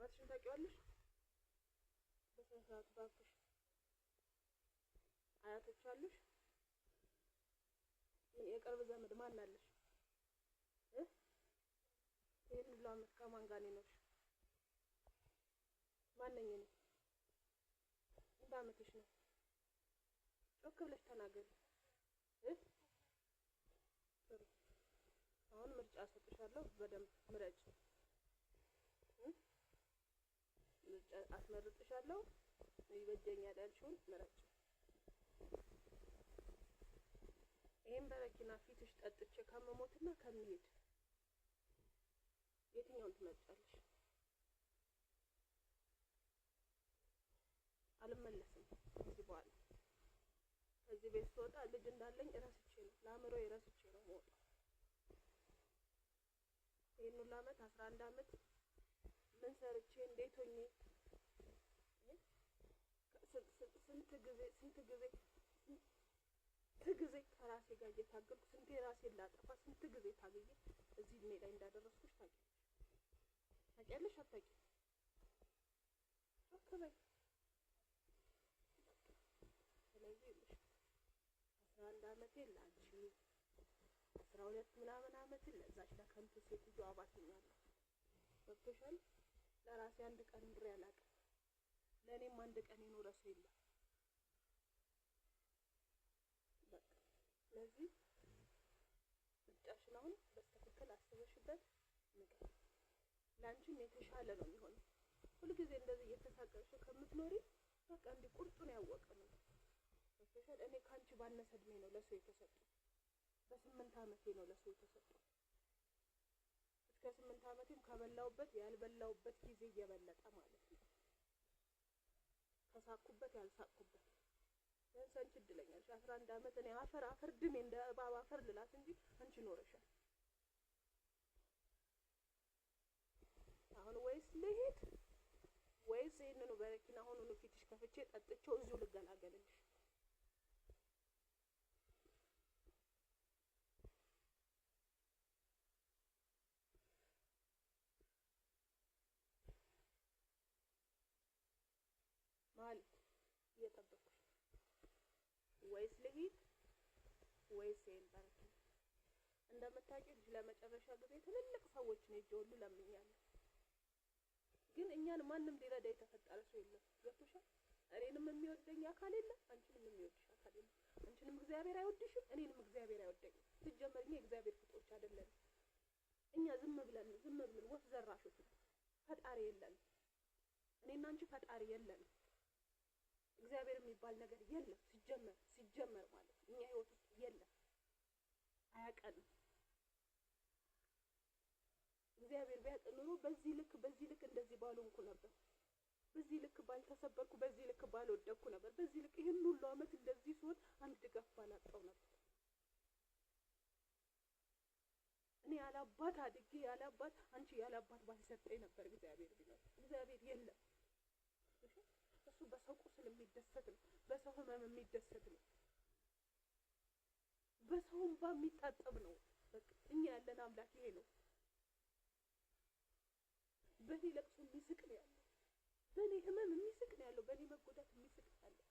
አባትሽን ታውቂዋለሽ? በስነ ስርዓቱ እባክሽ። አያቶች አሉሽ? ምን የቅርብ ዘመድ ማን አለሽ? ይህን ሁሉ አመት ከማን ጋር ነው የኖርሽው? ማነኝ እኔ? ስንት አመትሽ ነው? ጮክ ብለሽ ተናገሪ። ጥሩ። አሁን ምርጫ እሰጥሻለሁ፣ በደንብ ምረጭ። ምርጫ አስመርጥሻለሁ። ይበጀኛል ያልሽውን ምረጭ። ይሄን በረኪና ፊትሽ ጠጥቼ ከመሞትና ከመሄድ የትኛውን ትመርጫለሽ? አልመለስም ከዚህ በኋላ። ከዚህ ቤት ስወጣ ልጅ እንዳለኝ እረስቼ ነው፣ ለአእምሮዬ ረስቼ ነው የምወጣው። ይሄን ሁሉ አመት 11 አመት ምን ሰርቼ እንዴት ሆኜ ስንት ጊዜ ስንት ጊዜ ስንት ጊዜ ከራሴ ጋር እየታገልኩ ስንቴ ራሴን ላጠፋ ስንት ጊዜ ታግዬ እዚህ እድሜ ላይ እንዳደረስኩሽ ታውቂያለሽ። ታውቂያለሽ አታውቂም? ጮክ በይ። ስለዚህ ይኸውልሽ 11 አመቴ ለአንቺ፣ 12 ምናምን አመቴን ለዛች ለከንቱ ሴትዮ አባክኛለሁ። ገብቶሻል? ለራሴ አንድ ቀን ኑሬ አላውቅም። ለእኔም አንድ ቀን የኖረ ሰው የለም። በቃ ስለዚህ ምርጫሽን አሁን በስትክክል አስበሽበት ንገሪ። ለአንቺም የተሻለ ነው የሚሆነው። ሁልጊዜ እንደዚህ እየተሳቀቅሽ ከምትኖሪ በቃ እንዲህ ቁርጡን ያወቀ ነው። ገብቶሻል? እኔ ከአንቺ ባነሰ እድሜ ነው ለሰው የተሰጠው። በ8 አመቴ ነው ለሰው የተሰጠው። እስከ 8 አመቴም ከበላውበት ያልበላውበት ጊዜ እየበለጠ ማለት ነው። ከሳኩበት ያልሳኩበት ቢያንስ አንቺ እድለኛ ነሽ። 11 አመት እኔ አፈር አፈር ድሜ እንደ እባብ አፈር ልላት እንጂ አንቺ ኖረሻል። አሁን ወይስ ልሂድ ወይስ ይሄንኑ በረኪና አሁኑኑ ፊትሽ ከፍቼ ጠጥቼው እዚሁ ልገላገልልሽ? ማለት እየጠበኩሽ ወይስ ልሂድ ወይስ ይሄን በረኪና? እንደምታውቂው ልጅ ለመጨረሻ ጊዜ ትልልቅ ሰዎችን ሄጄ ሁሉ ለምኛለሁ። ግን እኛን ማንም ሊረዳ የተፈጠረ ሰው የለም። ገብቶሻል? እኔንም የሚወደኝ አካል የለም፣ አንቺንም የሚወድሽ አካል የለም። አንቺንም እግዚአብሔር አይወድሽም፣ እኔንም እግዚአብሔር አይወደኝም። ሲጀመር እኛ የእግዚአብሔር ፍጡሮች አይደለንም። እኛ ዝም ብለን ዝም ብለን ወፍ ዘራሾች ነን። ፈጣሪ የለንም። እኔና አንቺ ፈጣሪ የለንም። እግዚአብሔር የሚባል ነገር የለም። ሲጀመር ሲጀመር ማለት ነው እኛ ህይወት ውስጥ የለም፣ አያውቀንም። እግዚአብሔር ቢያውቅ ኑሮ በዚህ ልክ በዚህ ልክ እንደዚህ ባልሆንኩ ነበር። በዚህ ልክ ባልተሰበርኩ፣ በዚህ ልክ ባልወደቅኩ ነበር። በዚህ ልክ ይህን ሁሉ አመት እንደዚህ ሲሆን አንድ ድጋፍ ባላጣው ነበር። እኔ ያለ አባት አድጌ ያለ አባት አንቺ ያለ አባት ባልሰጠኝ ነበር እግዚአብሔር ቢኖር። እግዚአብሔር የለም። እሱ በሰው ቁስል የሚደሰት ነው። በሰው ህመም የሚደሰት ነው። በሰው እንባ የሚታጠብ ነው። በቃ እኛ ያለን አምላክ ይሄ ነው። በእኔ ለቅሶ የሚስቅ ነው ያለው። በእኔ ህመም የሚስቅ ነው ያለው። በእኔ መጎዳት የሚስቅ ነው ያለው።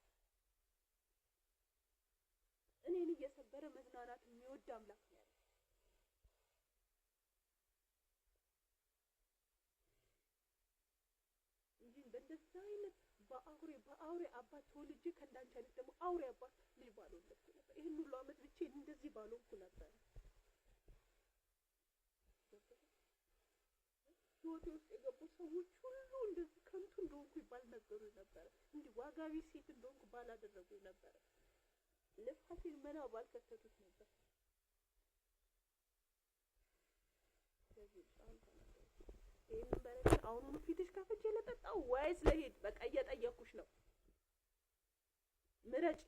እኔን እየሰበረ መዝናናት የሚወድ አምላክ ነው ያለው። እንጂ በእንደዛ አይነት በአውሬ በአውሬ አባት ተወልጄ ከእንዳንቺ አይነት ደግሞ አውሬ አባት ልጅ ባልወለድኩ ነበር። ይህን ሁሉ አመት ብቻዬን እንደዚህ ባልሆንኩ ነበር። ህይወቴ ውስጥ የገቡ ሰዎች ሁሉ እንደዚህ ከንቱ እንደሆንኩ ባልነገሩኝ ነበረ። እንዲህ ዋጋ ቢስ ሴት እንደሆንኩ ባላደረጉኝ ነበረ። ልፋቴን መና ባልከተቱት ነበር። ስለዚህ አሁን ተናገሪ። ይሄንን በረኪና አሁኑኑ ፊትሽ ከፍቼ ልጠጣው ወይስ ልሂድ? በቃ እየጠየኩሽ ነው። ምረጭ።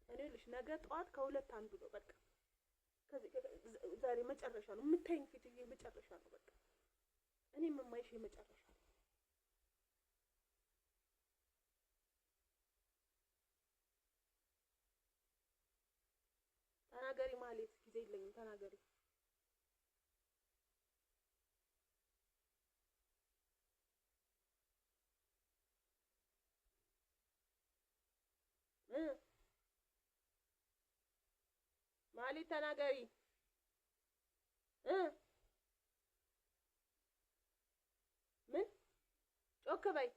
እኔ ልሽ ነገ ጠዋት ከሁለት አንዱ ነው። በቃ ዛሬ መጨረሻ ነው የምታይኝ ፊት የመጨረሻ ነው። በቃ እኔም የማይሽ የመጨረሻ ነው። ተናገሪ ማለት ጊዜ የለኝም። ተናገሪ። እ ማህሌት ተናገሪ። እ ምን? ጮክ በይ።